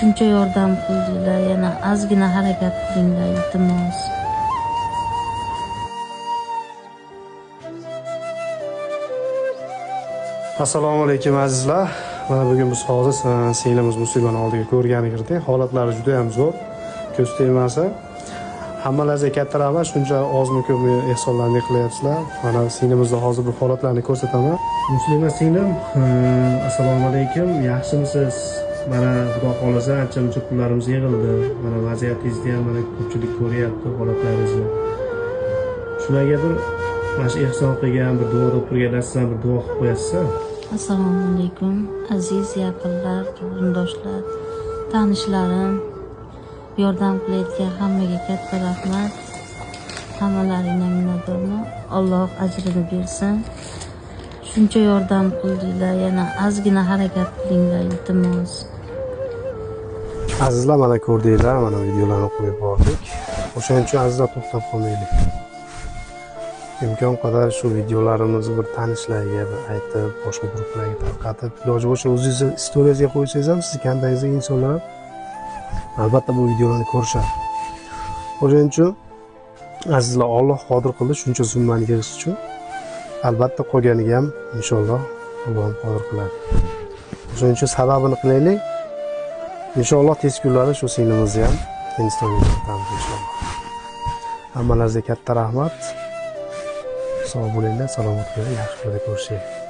Shuncha yordam qildinglar, yana ozgina harakat qilinglar, iltimos. Assalomu alaykum azizlar. Mana bugun biz hozir singlimiz Muslimani oldiga ko'rgani kirdik. Holatlari juda ham zo'r. Ko'z tegmasi. Hammalaringizga katta rahmat, shuncha ozmi ko'pmi ehsonlarni qilyapsizlar. Mana singlimizni hozir bir holatlarni ko'rsataman. Muslima singlim, assalomu alaykum. Yaxshimisiz? Mana Xudo xolasa ancha-muncha pullarimiz yig'ildi. Mana vaziyatingizni ham mana ko'pchilik ko'ryapti, holatlaringizni. Shularga bir mana shu ehson qilgan, bir duo deb turganlar, siz ham bir duo qilib qo'yasiz. Assalomu alaykum aziz yaqinlar, qarindoshlar, tanishlarim, yordam qilayotgan hammaga katta rahmat. Hammalaringga minnatdorman. Alloh ajrini bersin. Shuncha yordam qildinglar, yana ozgina harakat qilinglar, iltimos. Azizlar, mana ko'rdinglar, mana videolarni qo'yib bordik. O'shaning uchun azizlar to'xtab qolmaylik. Imkon qadar shu videolarimizni bir tanishlarga bir aytib, boshqa guruhlarga tarqatib, iloji bo'lsa o'zingizni istoriyangizga qo'ysangiz ham sizni kandagingizdagi insonlar albatta bu videolarni ko'rishadi. O'shaning uchun azizlar, Alloh qodir qildi shuncha summani yig'ish uchun. Albatta qolganiga ham inshaalloh Alloh qodir qiladi. O'shaning uchun sababini qilaylik. Inshaalloh tez kunlarda shu singlimizni ham Hindistonga jo'natamiz inshaalloh. Hammalaringizga katta rahmat. Sog' bo'linglar, salomat bo'linglar, yaxshi kunlarda ko'rishaylik.